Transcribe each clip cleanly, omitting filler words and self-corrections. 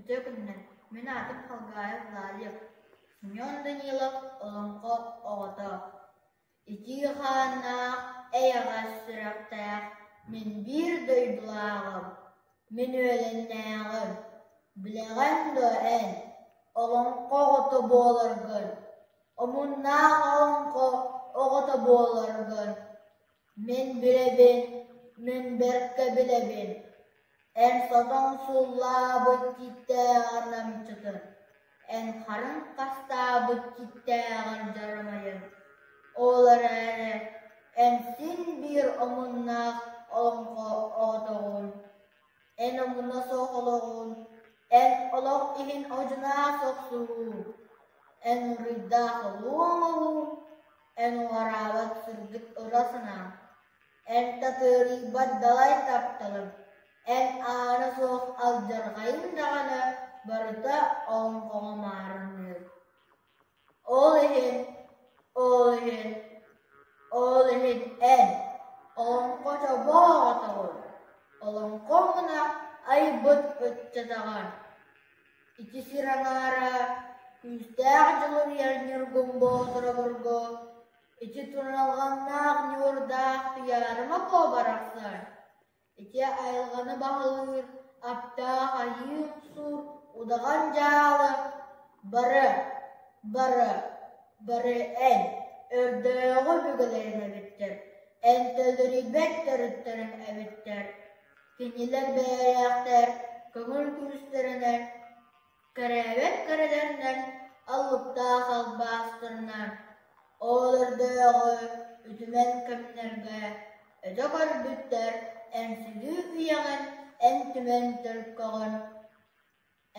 Үтүө күнүнэн, мин аатым Халгаев Владик, Семен Данилов олоҥхо оҕото. Итии хааннаах, эйэҕэс сүрэхтээх, мин биир дойдулааҕым, мин үөлэннээҕим, билэҕин дуо эн, олоҥхо оҕото буоларгын, омуннаах олоҥхо оҕото буоларгын Мин билэбин, мин бэркэ билэбин, эн сотоҥ сууллаабыт киттээҕэр намчытын, эн харыҥ хастаабыт киттээҕэр дьарамайын, ол эрээри эн син биир омуннаах олоҥхо оҕотоҕун, эн омуна суох олоҕун, эн олох иһин одьунаас охсуһуу, эн уруйдаах улуу оҥоһуу, Эн уҕараабат сырдык ыра санааҥ, эн татыарыйбат далай тапталыҥ, эн аана суох алдьархайыҥ даҕаны барыта олоҥхоҕо маарынныыр. Ол иһин, ол иһин, ол иһин эн олоҥхо чобуо оҕотоҕун, олоҥхо муна айбыт ыччатаҕын. Ити сир аҥаара күүстээх дьулуруйар Ньургун Боотур обургу, ити туналҕаннаах ньуурдаах Туйаарыма Куо барахсан, ити айылҕаны баһылыыр аптаах айыы умсуур удаҕан дьаалы бары, бары, бары эн өрдөөҕү өбүгэлэриҥ эбиттэр, эн төлөрүйбэт төрүттэриҥ эбиттэр Кинилэр бэйэлээхтэр көҥүл күүстэринэн, кэрээбэт кэрэлэринэн, алыптаах албаастарынан, ол өрдөөҕү үтүмэн кэмнэргэ өтө көрбүттэр эн сүдү үйэҕин, эн түмэн төлкөҕүн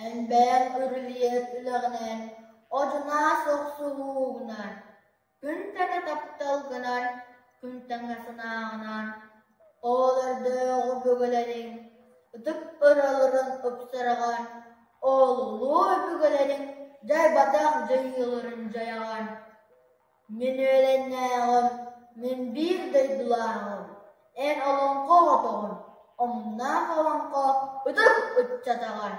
Эн бэйэҥ үрүлүйэр үлэҕинэн, одьунаас охсуһуугунан, күн тэҥэ тапталгынан, күн тэҥэ санааҕынан, ол өрдөөҕү өбүгэлэриҥ ытык ыраларын ыпсараҕын, ол улуу өбүгэлэриҥ дьайбатах дьайыыларын дьайаҕын. Мин үөлэннээҕим, мин биир дойдулааҕым, эн олоҥхо оҕотоҕун, омуннаах олоҥхо ытык ыччатаҕын.